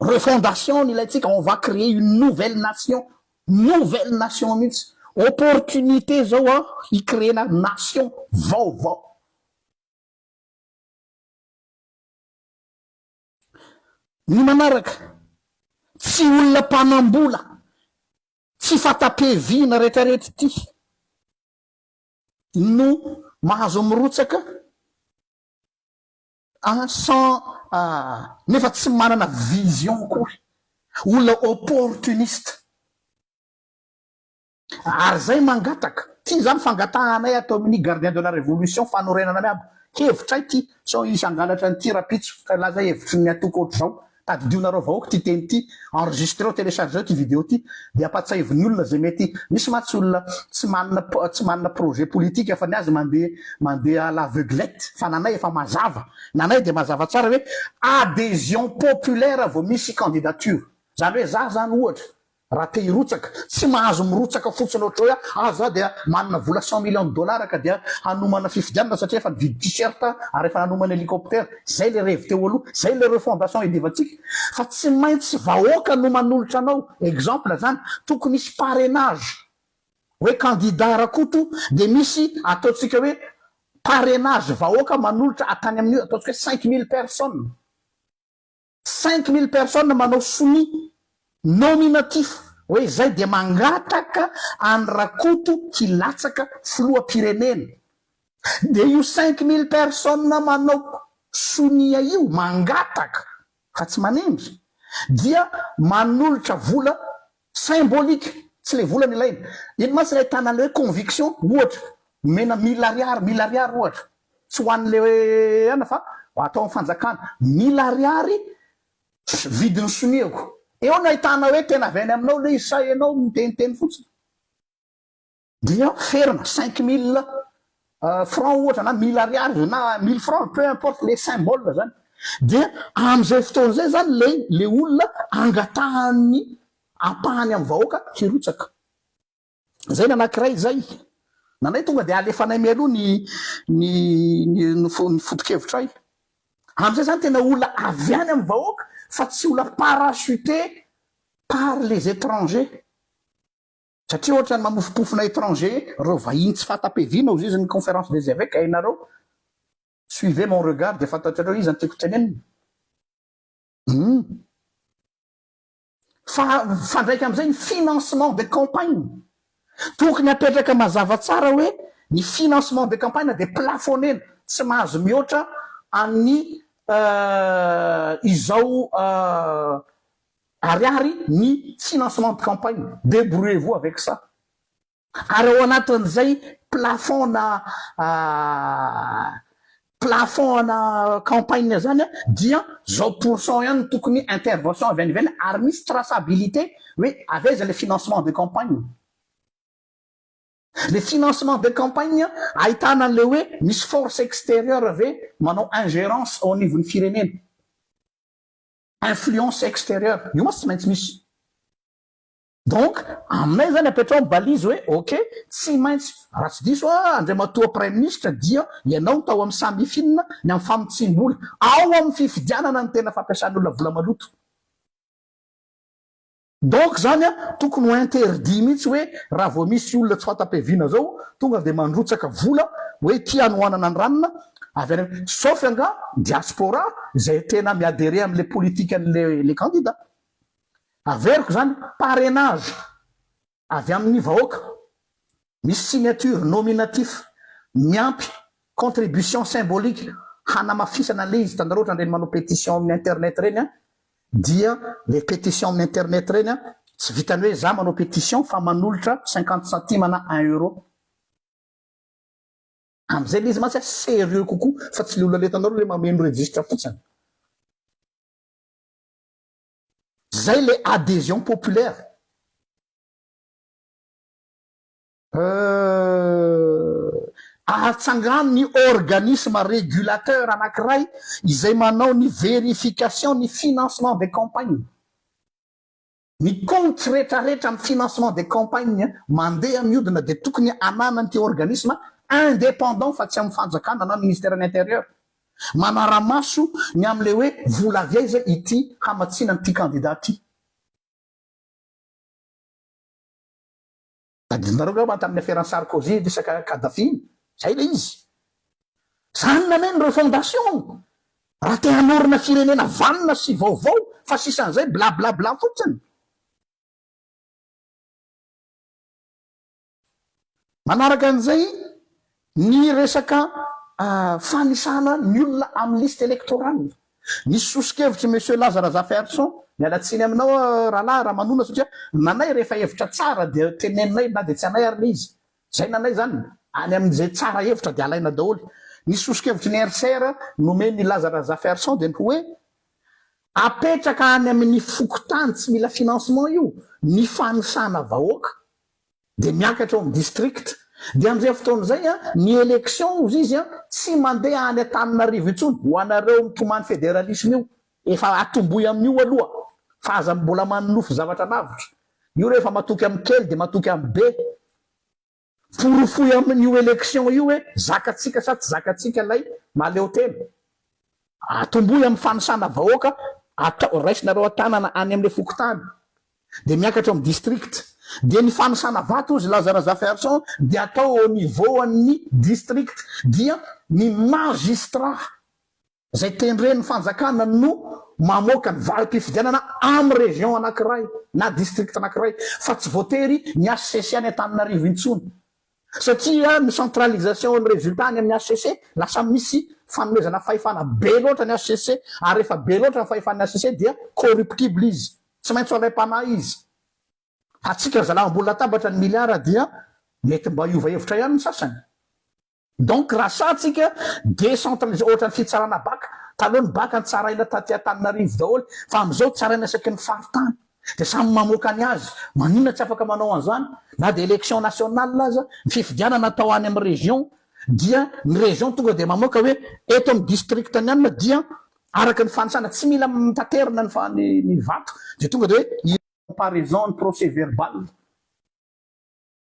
Refondation no ilaintsika, on va créer une nouvelle nation, nouvelle nation mihitsy. Opportunité zao an, hi-créer-na nation vaovao. Ny manaraka, tsy olona mpanam-bola, tsy fata-piaviana retraretra ity no mahazo mirotsaka a sans nefa tsy manana vision akory, olona opportuniste. Ary zay mangataka, ty zany fangatahanay ato amin'ny Gardien de la Révolution fanorenana miabo, hevitray ty, sao hisy hangalatra an'ity rapitso ka hilaza hevitry ny antoko ohatr'izao, tadidionareo vahoaka ty teny ty, enregistreo, telechargeo ty video ty, de ampatsahivy ny olona zay mety, misy mantsy olona tsy manana tsy manana projet politique fa ny azy mandeha mandeha à l'aveuglette, fa nanay efa mazava, nanay de mazava tsara hoe adhesion populaire vao misy candidature, zany hoe za zany ohatra, Raha te hirotsaka, tsy mahazo mirotsaka fotsiny ohatr'izao hoe ah za dia manana vola 100 millions de dollars ka dia hanomana fifidianana satria efa nividy t-shirt ary efa nanomana hélicoptère. Zay le revy teo aloha, zay le refondation iadivantsika. Fa tsy maintsy vahoaka no manolotra anao. Exemple zany, tokony hisy parrainage hoe candidat Rakoto dia misy ataontsika hoe parrainage vahoaka manolotra atany amin'ny ataontsika hoe 5000 personnes. 5000 personnes manao sonia nominatif hoe izay dia mangataka an'i Rakoto hilatsaka filoham-pirenena. Dia io 5000 personnes manao sonia io mangataka fa tsy manendry dia manolotra vola symbolique, tsy ilay vola no ilaina. Iny mantsy ilay ahitana an'ilay hoe conviction, ohatra omena mille ariary, mille ariary ohatra, Tsy ho an'le hoe ana fa atao amin'ny fanjakana. Mille ariary vidin'ny soniako. Eo no ahitana hoe tena avy any aminao le izy sa ianao miteniteny fotsiny. Dia ferana 5000 francs ohatra na mille ariary na mille francs peu importe le symbole zany. Dia amin'izay fotoana izay zany le le olona angatahan'ny ampahany amin'ny vahoaka hirotsaka. Zay ny anankiray zay. Nanay tonga dia alefanay mialoha ny ny ny ny foto-kevitray. Amin'izay zany tena olona avy any amin'ny vahoaka fa tsy olona parachuté par les étrangers. Satria ohatra ny mamofompofona étranger, reo vahiny tsy fanta-piaviana hozy izy ny conférence des évêques hainareo. Suivez mon regard dia fantatrareo iza no tiako tenenina. Hum. Fa mifandraika amin'izay ny financement de campagne. Tokony hapetraka mazava tsara hoe ny financement de campagne dia plafonner-na, tsy mahazo mihoatra an'ny izao ariary ny financement de campagne. Débrouillez-vous avec ça. Ary ao anatin'izay plafond na plafond ana campagne zany dia zao pourcent ihany no tokony intervention avy any ivelany ary misy traçabilité hoe avy aiza le financement de campagne. Le financement de campagne ahitana an'le hoe misy force extérieure ve manao ingérence ao anivon'ny firenena. Influence extérieure, io mantsy tsy maintsy misy. Donc aminay zany apetraho ny balise hoe ok tsy maintsy raha tsy diso aho Andriamatoa Praiminisitra dia ianao no tao amin'ny Samifin ny amin'ny famotsiam-bola ao amin'ny fifidianana no tena fampiasan'olona vola maloto. Donc zany a tokony ho interdit mihitsy hoe raha vao misy olona tsy fanta-piaviana zao tonga dia mandrotsaka vola hoe ity hanohanana ny ranona avy any sauf angaha diaspora izay tena mi-adherer amin'ilay politikan'ilay le candidat. Averiko izany, parrainage avy amin'ny vahoaka, misy signature nominatif miampy contribution symbolique hanamafisana an'ilay izy, hitanareo ohatran'ireny manao pétition amin'ny internet ireny an, dia le pétition amin'ny internet ireny an, tsy vitan'ny hoe za manao pétition fa manolotra 50 centimes na un euro. Amin'izay ilay izy mantsy sérieux kokoa fa tsy le olona le hitanareo le mameno registre fotsiny. Zay le adhesion populaire. Euh, atsangano ny organisme régulateur anankiray izay manao ny vérification ny financement des campagnes. Ny compte retraretra amin'ny financement des campagnes mandeha miodina dia tokony ananan'ity organisme indépendant fa tsy amin'ny fanjakana na ministère ny intérieur. Manara-maso ny amin'ilay hoe vola avy aiza ity hamatsiana an'ity candidat ity. Tadidinareo angamba tamin'ny affaire-n'i Sarkozy resaka Kadhafi iny. Zay ilay izy. Zany naneno refondation. Raha te hanorina firenena vanona sy vaovao. Fa sisan'izay blablabla fotsiny. Manaraka an'izay ny resaka fanisana ny olona amin'ny liste électorale. Nisy soso-kevitr'i Monsieur Laza Razafiarison, miala tsiny aminao rahalahy Ramanona satria nanay rehefa hevitra tsara dia teneninay na dia tsy anay ary ilay izy. Izay nanay izany, any amin'izay tsara hevitra dia alaina daholo. Nisy soso-kevitry ny RCR nomen'i Laza Razafiarison dia ny hoe apetraka any amin'ny fokontany tsy mila financement io ny fanisana vahoaka. Dia miakatra ao amin'ny district. Dia amin'izay fotoana izay an, ny élection hozy izy an, tsy mandeha any Antananarivo intsony, ho anareo mitomany fédéralisme io, efa atombohy amin'io aloha, fa aza mbola manonofy zavatra lavitra. Io rehefa matoky amin'ny kely dia matoky amin'ny be. Porofoy amin'io élection io hoe zakantsika sa tsy zakantsika ilay mahaleo tena. Atombohy amin'ny fanisana vahoaka, atao, raisinareo an-tanana any amin'ilay fokontany. Dia miakatra ao amin'ny district. Dia ny fanisana vato hozy Laza Razafiarison dia atao au niveau an'ny district. Dia ny magistrat izay tendren'ny fanjakana no mamoaka ny valim-pifidianana amin'ny région anankiray na district anankiray fa tsy voatery ny HCC any Antananarivo intsony. Satria ny centralisation ny résultat any amin'ny HCC lasa misy fanomezana fahefana be loatra ny HCC ary rehefa be loatra ny fahefan'ny HCC dia corruptible izy. Tsy maintsy ho alaim-panahy izy. Atsika ry zalahy ambony latabatra ny milliard dia mety mba hiova hevitra ihany ny sasany. Donc raha sahy tsika décentraliser ohatra ny fitsarana bac, taloha ny bac nitsaraina taty Antananarivo daholo fa amin'izao tsaraina isaky ny faritany dia samy mamoaka ny azy, maninona tsy afaka manao an'izany na dia élection nationale aza, ny fifidianana atao any amin'ny région dia ny région tonga dia mamoaka hoe eto amin'ny district ny anona dia araka ny fanisana tsy mila mitaterina ny ny vato dia tonga dia hoe comparaison ny procès verbal.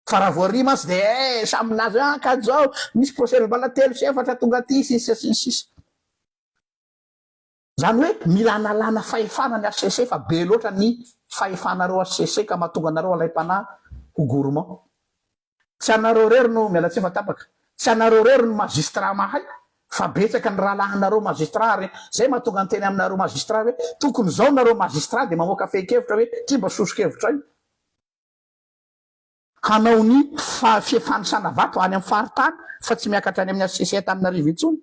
Fa raha vao ry mantsy dia eh, samy milaza hoe ah ka zao, misy procès verbal 3 sy 4 tonga aty sy ny sisa sy ny sisa. Zany hoe mila analana fahefana ny HCC fa be loatra ny fahefanareo HCC ka mahatonga anareo alaim-panahy ho gourmand. Tsy anareo irery no, miala tsiny fa tapaka, tsy anareo irery no magistrat mahay fa betsaka ny rahalahinareo magistrat ary zay mahatonga niteny aminareo magistrat hoe tokony zao nareo magistrat dia mamoaka fehin-kevitra hoe ty mba soso-kevitray. Hanao ny fifanisana vato any amin'ny faritany fa tsy miakatra any amin'ny HCC Antananarivo intsony.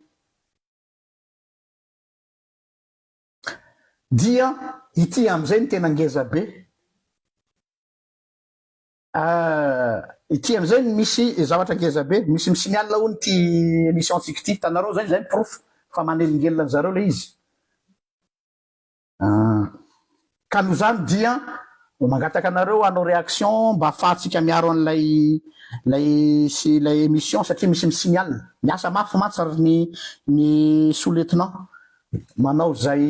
Dia ity amin'izay no tena ngeza be. Ity amin'izay no misy zavatra ngeza be. Misy mi-signale hono ity émission-tsika ity. Hitanareo izay, izay ny porofo fa manelingelina an'zareo ilay izy. Ka noho izany dia mangataka anareo hanao réaction mba afahantsika miaro an'ilay ilay sy ilay émission satria misy mi-signale. Miasa mafy mantsy ry ny ny sous lieutenant manao izay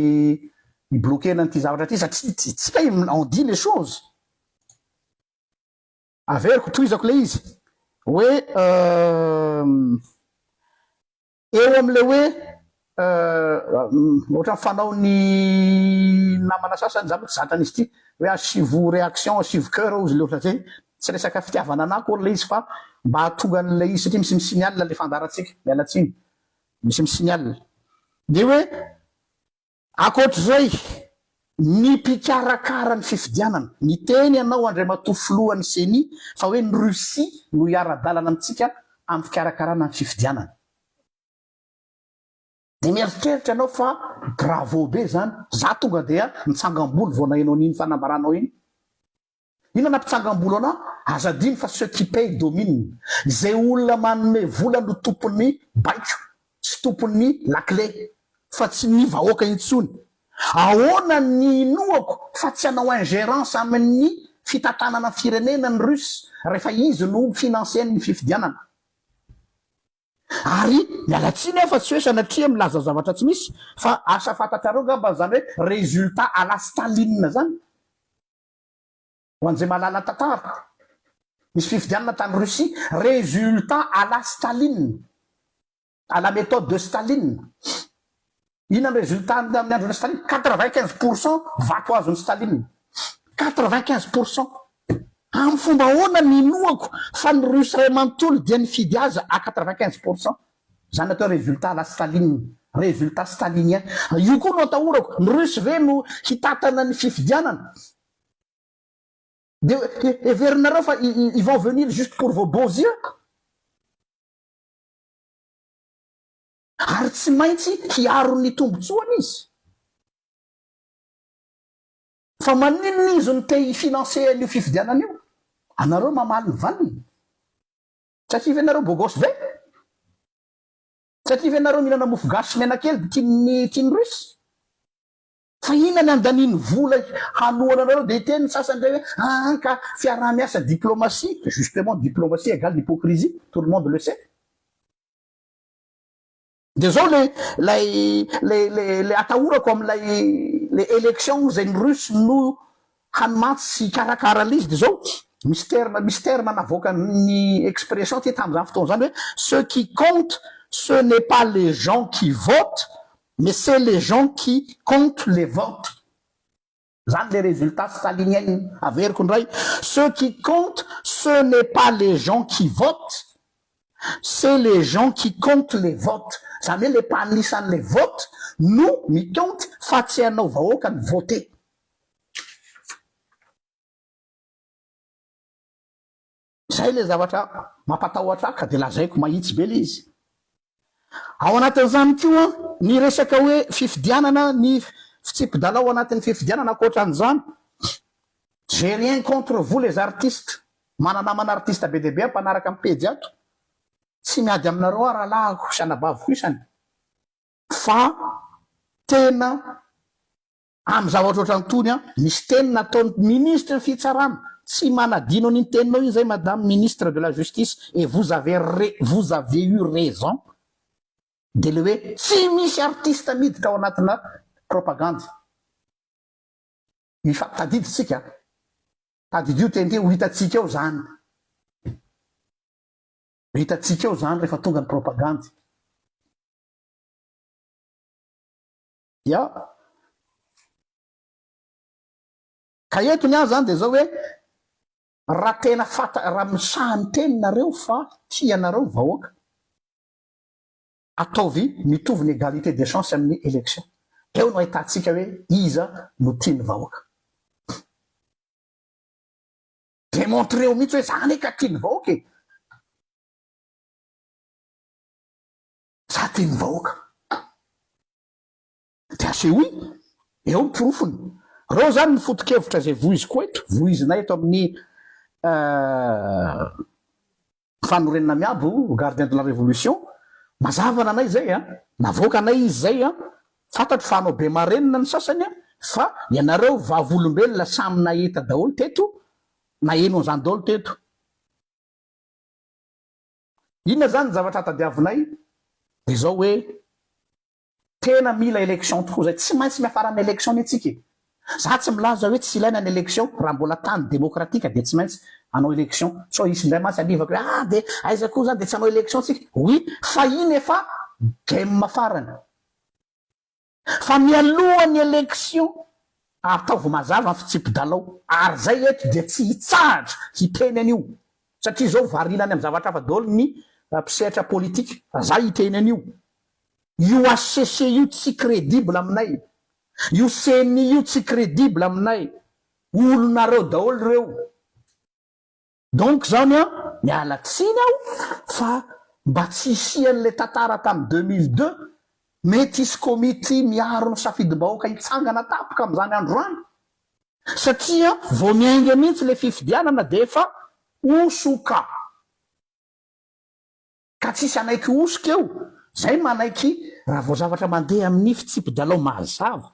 hi-bloquer-na an'ity zavatra ity satria tsika on dit les choses. Averiko tohizako ilay izy hoe Eo amin'ilay hoe ohatran'ny fanaon'ny namana sasany, za moa tsy zatra an'izy ity, hoe asivo réaction, asivo coeur hozy le olona zay, tsy resaka fitiavana anah akory ilay izy fa mba hahatonga an'ilay izy satria misy mi-signale ilay fandaharantsika, miala tsiny, misy mi-signale. Dia hoe Ankoatr'izay, ny mpikarakara ny fifidianana, niteny ianao Andriamatoa Filohan'ny Ceni fa hoe ny Russie no hiara-dalana amintsika amin'ny fikarakarana ny fifidianana. Dia mieritreritra ianao fa bravo be izany, za tonga dia nitsangam-bolo vao naheno an'iny fanambaranao iny. Inona nampitsangam-bolo anah? Aza adino fa ceux qui paient dominent. Izay olona manome vola no tompon'ny baiko sy tompon'ny lakile fa tsy ny vahoaka intsony. Ahoana ny inoako fa tsy hanao ingerence amin'ny fitantanana firenena ny Russe rehefa izy no mi-financer ny fifidianana? Ary miala tsiny aho fa tsy hoe sanatria milaza zavatra tsy misy fa asa fantatrareo ngamba zany hoe résultat à la Staline zany. Ho an'izay mahalala tantara, nisy fifidianana tany Russie, résultat à la Staline, à la méthode de Staline. Inona ny résultat amin'ny andron'i Staline? 95% vato azon'i Staline. 95%. Amin'ny fomba ahoana no inoako fa ny Russe iray manontolo dia nifidy azy à 95%? Izany atao résultat à la Staline. Résultat stalinien. Io koa no atahorako, ny Russe ve no hitatana ny fifidianana? Dia heverinareo fa ils vont venir juste pour vos beaux yeux? Ary tsy maintsy hiaro ny tombotsoany izy. Fa maninona izy no te hi-financer an'io fifidianana io? Anareo mamaly ny valiny. Satria ve nareo beau gosse be? Satria ve nareo mihinana mofo gasy sy menakely de tian'ny tian'ny russe? Fa inona ny andaniany vola hanohana anareo de hiteny ny sasany ndray hoe aa ka fiaraha-miasa diplomatie, justement diplomatie égale hypocrisie, tout le monde le sait. De zao le lay le le le atahorako amilay le election zay ny russe no hanomantsy sy hikarakara an'izy de zao misy terme misy terme navoakan'ny expression ty tamin'izany fotoana zany hoe ce qui compte ce n'est pas les gens qui votent mais c'est les gens qui comptent les votes. Zany le résultat stalinienne. Averiko indray, ce qui compte ce n'est pas les gens qui votent c'est les gens qui comptent les votes. Zany hoe le mpanisa an'le vote no mi-compte fa tsy ianao vahoaka ny voter. Zay le zavatra mampatahotra ahy ka de lazaiko mahitsy be le izy. Ao anatin'izany koa ny resaka hoe fifidianana, ny fitsipi-dalao ao anatin'ny fifidianana ankoatran'izany. J'ai rien contre vous les artistes, mana-namana artiste be dia be aho mpanaraka ny pejy ato, tsy miady aminareo aho rahalahiko sy anabaviko isany fa tena Amin'ny zavatra ohatran'itony an, misy teny nataon'ny ministre ny fitsarana, tsy manadino an'iny teninao iny zay madame ministre de la justice et vous avez vous avez eu raison, de le hoe tsy misy artiste miditra ao anatina propagandy. Mifa, tadidy tsika, tadidio teny ity, ho hitantsika eo zany. Ho hitantsika eo zany rehefa tonga ny propagandy. Ya. Ka eto ny ahy zany dia zao hoe raha tena fata raha misaha miteny nareo fa tia anareo ny vahoaka, ataovy mitovy ny égalité des chances amin'ny élection. Eo no ahitantsika hoe iza no tian'ny vahoaka. Démontreo mihitsy hoe za anie ka tian'ny vahoaka e. Za tian'ny vahoaka. Dia asehoy eo ny porofony. Reo zany ny foto-kevitra izay voiziko eto, voizinay eto amin'ny fanorenana miabo, gardien de la révolution. Mazava nanay zay a, navoakanay izy zay a, fantatro fa hanao be marenina ny sasany a, fa ianareo vavolombelona samy nahita daholo teto, naheno an'izany daholo teto. Inona zany ny zavatra tadiavinay? Dia zao hoe tena mila élection tokoa zay, tsy maintsy miafara amin'ny élection anie tsika e! Za tsy milaza hoe tsy ilaina ny élection, raha mbola tany démocratique dia tsy maintsy hanao élection, sao hisy indray mantsy hanivaka hoe ah dia aiza koa zany dia tsy hanao élection tsika, oui fa iny efa game farany. Fa mialoha ny élection ataovy mazava ny fitsipi-dalao ary zay eto dia tsy hitsahatra hiteny an'io satria zao variana any amin'ny zavatra hafa daholo ny mpisehatra politika fa za hiteny an'io. Io HCC io tsy crédible aminay, io ceni io tsy crédible aminay, olonareo daholo ireo. Donc zany an, miala tsiny aho fa mba tsy hisian'ilay tantara tamin'ny 2002, mety hisy komity miaro ny safidim-bahoaka hitsangana tampoka amin'izany andro izany, satria vao miainga mihitsy ilay fifidianana dia efa hosoka. Ka tsisy hanaiky hosoka eo, zay manaiky raha vao zavatra mandeha amin'ny fitsipi-dalao mazava.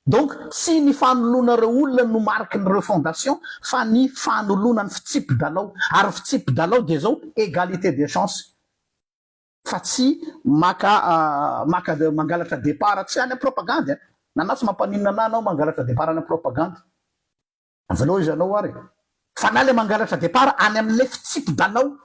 Donc tsy ny fanoloana ireo olona no mariky ny refondation fa ny fanoloana ny fitsipi-dalao. Ary ny fitsipi-dalao dia izao, égalité des chances. Fa tsy maka maka mangalatra départ tsy any am-propagandy an! Nana tsy mampaninona anah anao mangalatra départ any am-propagandy. Avelao izy hanao ary e! Fa na le mangalatra départ any amin'ilay fitsipi-dalao.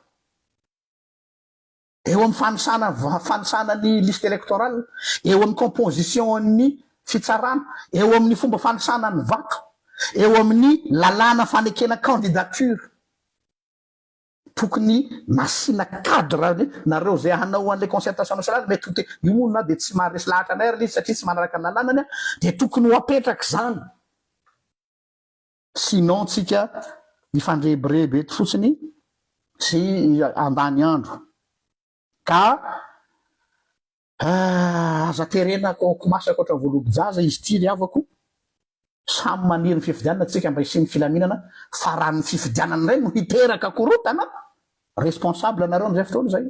Eo amin'ny fanisana fanisana ny liste électorale, eo amin'ny composition ny fitsarana, eo amin'ny fomba fanisana ny vato, eo amin'ny lalàna fanekena candidature. Tokony nasiana cadre ny nareo zay hanao an'le concertation nationale mety ho te io moa na de tsy maharesy lahatra anay ary le izy satria tsy manaraka ny lalànany a de tokony ho apetraka zany sinon tsika hifandrebireby eto fotsiny sy andany andro ka aza terena ko masaka ohatran'ny voalobo-jaza izy ity ry havako. Samy maniry ny fifidianana tsika mba hisian'ny filaminana fa raha ny fifidianana indray no hiteraka korotana, responsable nareo amin'izay fotoana izay.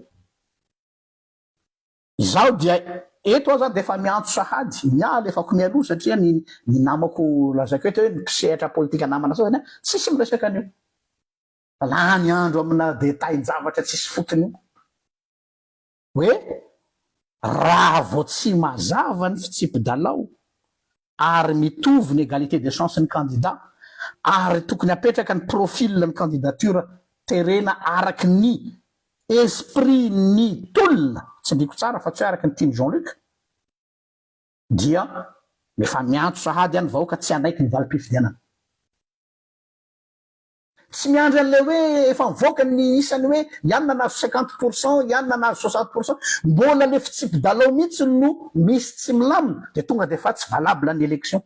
Izaho dia eto aho zany dia efa miantso sahady, ny ahy alefako mialoha satria ny ny namako lazaiko eto hoe ny mpisehatra politika namana sasany an, tsisy miresaka an'io. Lany andro amina detail-javatra tsisy fotony io. Hoe raha vao tsy mazava ny fitsipi-dalao ary mitovy ny égalité des chances ny candidat ary tokony apetraka ny profil ny candidature terena araky ny esprit ny tolona, tsindriko tsara fa tsy hoe araky ny tian'i Jean Luc, dia efa miantso sahady any vahoaka tsy hanaiky ny valim-pifidianana. Tsy miandry an'ilay hoe efa mivoaka ny isany hoe i anona nahazo 50 pour cent, i anona nahazo 60 pour cent. Mbola le fitsipi-dalao mihitsy no misy tsy milamina dia tonga dia efa tsy valable ny élection.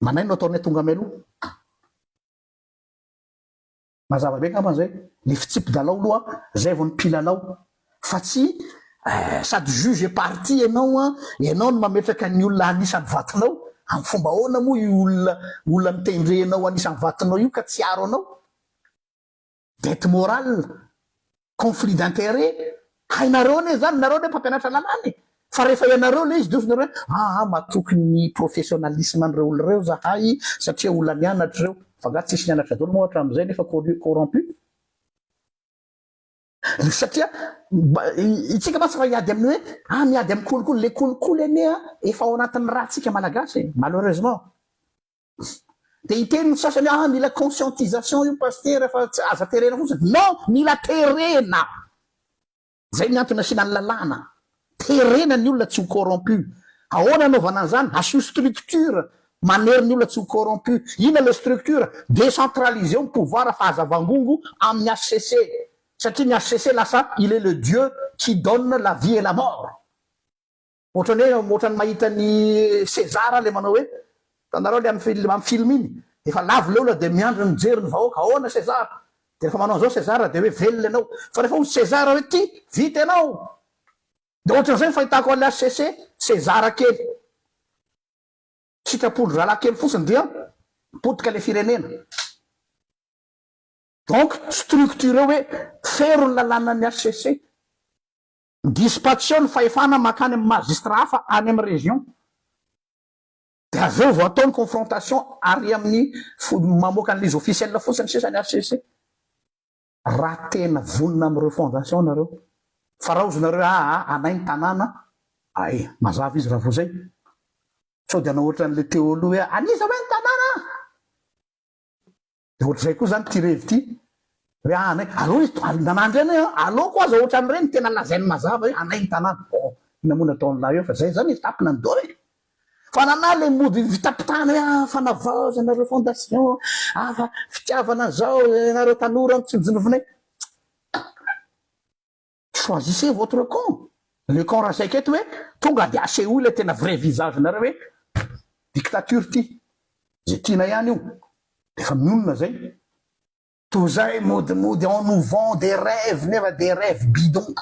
Manay no ataonay tonga mialoha. Mazava be angamba zay. Le fitsipi-dalao aloha zay vao ny mpilalao fa tsy sady juge et partie ianao an, ianao no mametraka ny olona anisan'ny vatonao, amin'ny fomba ahoana moa io olona olona notendrenao anisan'ny vatonao io ka tsy hiaro anao? Dette morale, conflit d'intérêt, hainareo anie zany, nareo anie mpampianatra lalàna e! Fa rehefa ianareo le izy de ozy nareo hoe aa matoky ny professionnalisme an'ireo olona ireo zahay satria olona nianatra ireo. Fa nga tsisy nianatra daholo moa hatramin'izay nefa corrompu? Satria itsika mantsy raha hiady amin'ny hoe ah miady amin'ny kolikoly, le kolikoly anie efa ao anatin'ny rà-tsika malagasy e, malheureusement. Dia hiteny ny sasany ah mila conscientisation io pasitera fa tsy aza terena fotsiny. Non, mila terena. Zay ny antony asiana ny lalàna. Terena ny olona tsy ho corrompu. Ahoana anaovana an'izany? Asio structure manery ny olona tsy ho corrompu. Inona ilay structure? Décentraliseo ny pouvoir fa aza vangongo amin'ny HCC. Satria ny HCC lasa il est le Dieu qui donne la vie et la mort. Ohatran'ny hoe ohatran'ny mahita an'i César aho le manao hoe, hitanareo le amin'ny film amin'ny film iny, efa lavo le olona dia miandry mijery ny vahoaka, ahoana César? Dia rehefa manao an'izao César dia hoe velona ianao, fa rehefa hozy César hoe ty, vita ianao! Dia ohatran'izay ny fahitako an'ilay HCC, César kely. Sitrapon-dry zalahy kely fotsiny dia potika le firenena. Donc structureo hoe fero ny lalànan'ny HCC. Dispatcheo ny fahefana mankany amin'ny magistrat hafa any amin'ny région. Dia avy eo vao atao ny confrontation ary amin'ny mamoaka an'ilay izy officiel fotsiny sisa ny HCC. Raha tena vonona amin'ny refondation nareo. Fa raha ozy nareo aa anay ny tanàna, ay mazava izy raha vao zay. Sao dia hanao ohatran'ilay teo aloha hoe an'iza hoe ny tanàna? Dia ohatr'izay koa izany ity revy ity, hoe anay, aleo izy nanandry anay an, aleoko aza ohatran'ireny tena lazainy mazava hoe anay ny tanàna, oh, inona moa no ataon'lah eo fa zay zany e, tapina ny dôla e! Fa nanah le mody vitapitahana hoe ah fanavaozana, refondation, ah fa fitiavana an'izao, ianareo tanora no tsinontsinovinay. Choisissez votre camp, le camp rasaiko eto hoe tonga dia asehoy ilay tena vrai visage nareo hoe dictature ity, zay tiana ihany io, dia efa mionona zay. Toa zay modimody on nous vend des rêves nefa des rêves bidons.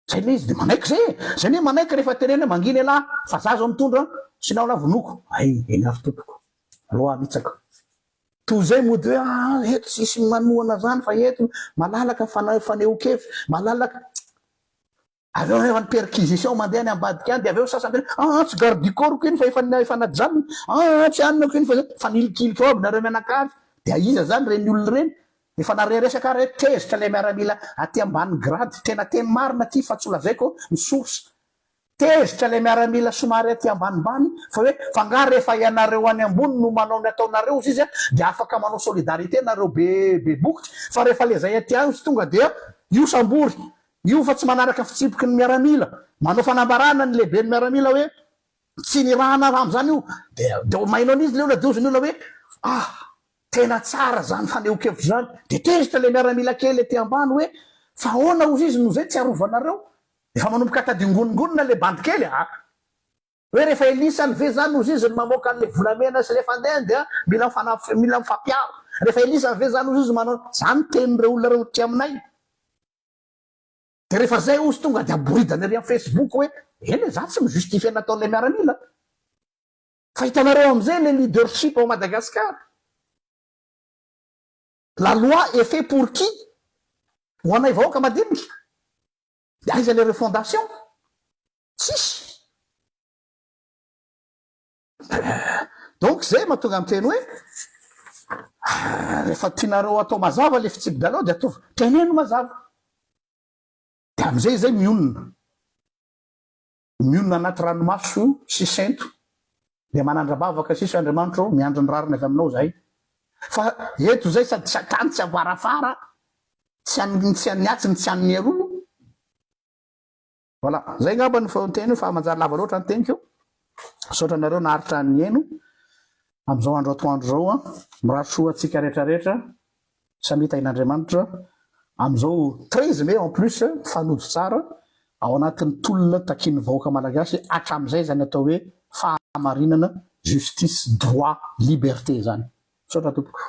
Zay le izy dia manaiky zay e! Zay anie manaiky rehefa teneno hoe mangina elah fa za zao mitondra sinon lah vonoiko. Hay eny ary tompoko. Aleo aho mitsaka. Toy izay mody hoe ah eto tsisy manohana zany fa eto malalaka fanehoan-kevitra, malalaka. Avy eo rehefa ny perquisition mandeha any ambadika any dia avy eo ny sasany miteny hoe ah tsy garde du corps-ko iny fa efa efa najanona, ah tsy anona-ko iny fa zay. Fanilikilika ao aby nareo mianakavy. Dia iza zany ireny olona ireny? Efa nare resaka ary hoe tezitra ilay miaramila aty ambany grade, tena teny marina ity fa tsy ho lazaiko ny source. Tezitra ilay miaramila somary aty ambanimbany fa hoe fa nga rehefa ianareo any ambony no manao ny ataonareo ozy izy a dia afaka manao solidarité nareo be be bokotra fa rehefa le zay aty any tonga dia io sambory io fa tsy manaraka fitsipiky ny miaramila manao fanambarana ny lehiben'ny miaramila hoe tsy nirahana raha amzany io dia dia maino an'izy le olona dia ozy ny olona hoe ah! Tena tsara zany fanehoan-kevitra zany. De tezitra le miaramila kely aty ambany hoe fa ahoana ozy izy no zay tsy arovanareo? Efa manomboka tadingonongonona le bandy kely a! Hoe rehefa elisany ve zany ozy izy no mamoaka an'le volamena sy le fandeha dia mila mifanaf mila mifampiaro? Rehefa elisany ve zany ozy izy manao zany tenin'ireo olona ireo aty aminay? De rehefa zay ozy tonga de aboridana ery am facebook hoe eny e za tsy mi-justifier nataon'ilay miaramila. Fa hitanareo amizay le leadership ao Madagascar. La loi est fait pour qui? Ho anay vahoaka madinika? De aiza le refondation? Tsisy. Donc zay mahatonga miteny hoe rehefa tianareo atao mazava le fitsipi-dalao de ataovy teneno mazava. De amizay zay mionona. Mionona anaty ranomaso sy sento dia manandra-bavaka sisa Andriamanitra ô, miandry ny rariny avy aminao izahay. Fa eto izay sady tsy akany tsy avarafara, tsy an'ny tsy an'ny atsy ny tsy an'ny eroa. Voilà, zay angamba no teny fa manjary lava loatra ny teniko. Misaotra anareo naharitra nihaino amin'izao andro atoandro izao an. Mirary soa antsika rehetra rehetra. Samia tahin'Andriamanitra amin'izao 13 mai en plus mifanojo tsara ao anatin'ny tolona takian'ny vahoaka malagasy hatramin'izay izany atao hoe fahamarinana, justice, droit, liberté izany. Misaotra tompoko.